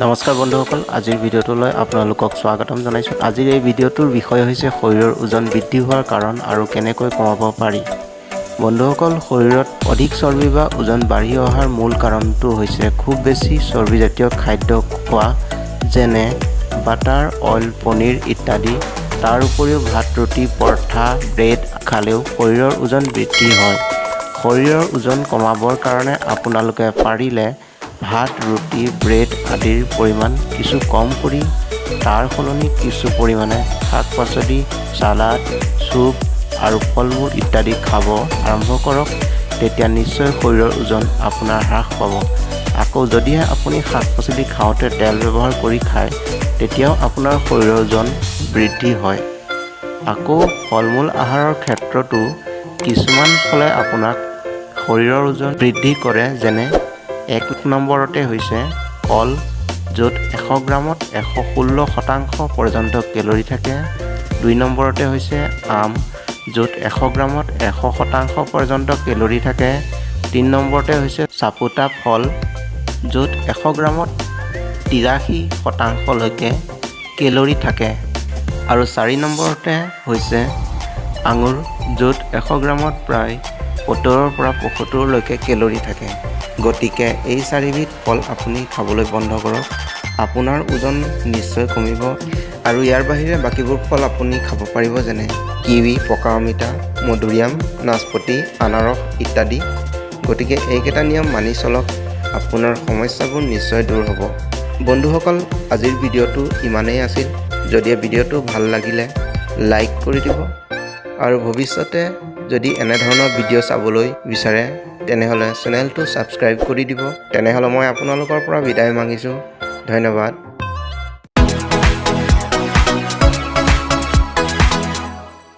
নমস্কাৰ বন্ধুসকল, আজিৰ ভিডিঅ'টোলৈ আপোনালোকক স্বাগতম জনাইছোঁ। আজিৰ এই ভিডিঅ'টোৰ বিষয় হৈছে শৰীৰৰ ওজন বৃদ্ধি হোৱাৰ কাৰণ আৰু কেনেকৈ কমাব পাৰি। বন্ধুসকল, শৰীৰত অধিক চৰ্বি বা ওজন বাঢ়ি অহাৰ মূল কাৰণটো হৈছে খুব বেছি চৰ্বিজাতীয় খাদ্য খোৱা, যেনে বাটাৰ, অইল, পনীৰ ইত্যাদি। তাৰ উপৰিও ভাত, ৰুটি, পৰঠা, ব্ৰেড খালেও শৰীৰৰ ওজন বৃদ্ধি হয়। শৰীৰৰ ওজন কমাবৰ কাৰণে আপোনালোকে পাৰিলে ভাত, ৰুটি, ব্ৰেড আদিৰ পৰিমাণ কিছু কম কৰি তাৰ সলনি কিছু পৰিমাণে শাক পাচলি, চালাড, চুপ আৰু ফল মূল ইত্যাদি খাব আৰম্ভ কৰক। তেতিয়া নিশ্চয় শৰীৰৰ ওজন আপোনাৰ হ্ৰাস পাব। আকৌ যদিহে আপুনি শাক পাচলি খাওঁতে তেল ব্যৱহাৰ কৰি খায়, তেতিয়াও আপোনাৰ শৰীৰৰ ওজন বৃদ্ধি হয়। আকৌ ফল মূল আহাৰৰ ক্ষেত্ৰতো কিছুমান ফলে আপোনাক শৰীৰৰ ওজন বৃদ্ধি কৰে, যেনে 1 নম্বৰতে হৈছে কল, য'ত 100 গ্ৰামত 116% পৰ্যন্ত কেলৰি থাকে। 2 নম্বৰতে হৈছে আম, য'ত 100 গ্ৰামত 100% পৰ্যন্ত কেলৰি থাকে। 3 নম্বৰতে হৈছে চাপোতা ফল, য'ত 100 গ্ৰামত 83 শতাংশলৈকে কেলৰি থাকে। আৰু 4 নম্বৰতে হৈছে আঙুৰ, য'ত 100 গ্ৰামত প্ৰায় 70ৰ পৰা 75লৈকে কেলৰি থাকে। গতিকে এই চাৰিবিধ ফল আপুনি খাবলৈ বন্ধ কৰক, আপোনাৰ ওজন নিশ্চয় কমিব। আৰু ইয়াৰ বাহিৰে বাকীবোৰ ফল আপুনি খাব পাৰিব, যেনে কিৱি, পকা অমিতা, মধুৰিআম, নাচপতি, আনাৰস ইত্যাদি। গতিকে এইকেইটা নিয়ম মানি চলক, আপোনাৰ সমস্যাবোৰ নিশ্চয় দূৰ হ'ব। বন্ধুসকল, আজিৰ ভিডিঅ'টো ইমানেই আছিল। যদি ভিডিঅ'টো ভাল লাগিলে লাইক কৰি দিব আৰু ভৱিষ্যতে যদি এনেধৰণৰ ভিডিঅ' চাবলৈ বিচাৰে, তেনেহ'লে চেনেলটো ছাবস্ক্ৰাইব কৰি দিব। তেনেহ'লে মই আপোনালোকৰ পৰা বিদায় মাগিছোঁ। ধন্যবাদ।